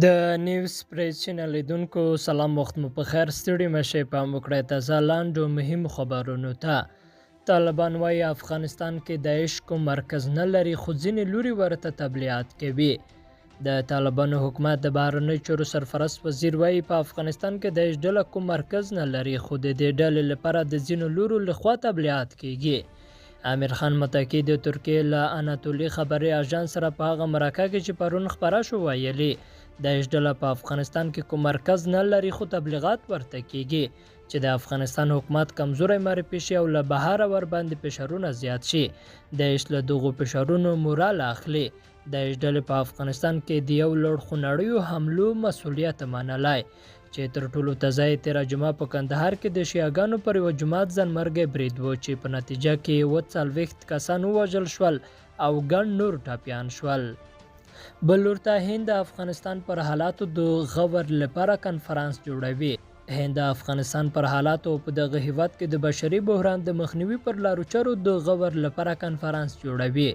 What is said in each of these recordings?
د نیوز پریس چینل لیدونکو سلام، وخت مو په خیر. ستړي مه شئ، پام وکړئ تازه لاندو مهمو خبرونو ته. طالبان وايي افغانستان کې داعش کوم مرکز نه لري، خو ځینې لوري ورته تبلیغات کوي. د طالبانو حکومت د بهرنیو چارو سرپرست وزیر وايي په افغانستان کې داعش ډله کوم مرکز نه لري، خو د دې ډلې لپاره د ځینو لورو لخوا تبلیغات کیږي. امیر خان متقي د ترکیې له اناتولي خبري اژانس سره په هغه مرکه کې چې پرون خپره شوه ویلي، داعش ډله په افغانستان کې کوم مرکز نه لري، خو تبلیغات ورته کیږي چې د افغانستان حکومت کمزوری معرفي شي او له بهره ورباندې فشارونه زیات شي. داعش له دغو فشارونو مورال اخلي. داعش ډلې په افغانستان کې د یو لړ خونړیو حملو مسوولیت منلی چې تر ټولو تازه یې تېره جمعه په کندهار کې د شیعهګانو پر یوه جومات ځانمرګی برید و چې په نتیجه کې یې 47 کسان ووژل شول او ګڼ نور ټپیان شول. بل لور ته هند د افغانستان پر حالاتو د غور لپاره کنفرانس جوړوي. هند د افغانستان پر حالاتو او په دغه هیواد کې د بشري بحران د مخنیوي پر لارو چارو د غور لپاره کنفرانس جوړوي.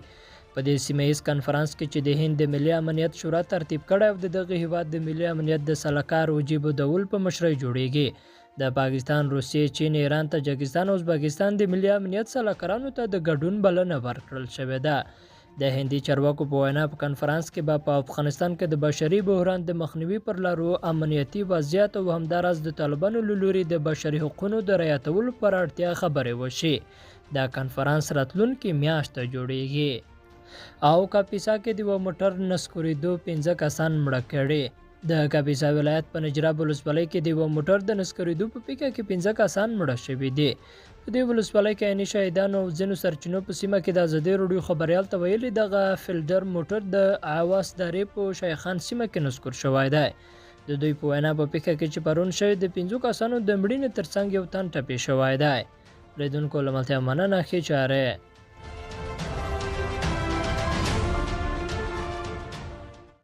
په دې سیمه ییز کنفرانس کې چې د هند د ملي امنیت شورا ترتیب کړی او د دغه هیواد د ملي امنیت د سلاکار وجیب الدول په مشرۍ جوړیږي، د پاکستان، روسیې، چین، ایران، تاجکستان او ازبکستان د ملي امنیت سلاکارانو ته د ګډون بلنه ورکړل شوې ده. د هندي چارواکو په وینا په کنفرانس کې به په افغانستان کې د بشري بحران د مخنیوي پر لارو، امنیتي وضعیت او همداراز د طالبانو له لوري د بشري حقونو د رعایتولو پر اړتیا خبرې وشي. دا کنفرانس راتلونکې میاشت جوړیږي. او کاپیسا کې د یوه موټر نسکورېدو 5 کسان مړه کړي. د کاپیسا ولایت په نجراب ولسوالۍ کې د یوه موټر د نسکورېدو په پېښه کې 5 کسان مړه شوي دي. په دې ولسوالۍ کې عیني شاهدانو او ځینو سرچینو په سیمه کې د ازادي راډیو خبریال ته ویلي، دغه فیلډر موټر د عواس درې په شیخان سیمه کې نسکور شوی دی. د دوی په وینا په پېښه کې چې پرون شوې د 5 کسانو د مړینې ترڅنګ یو تن ټپي شوی دی. لیدونکو له ملتیا مننه، ښې چارې.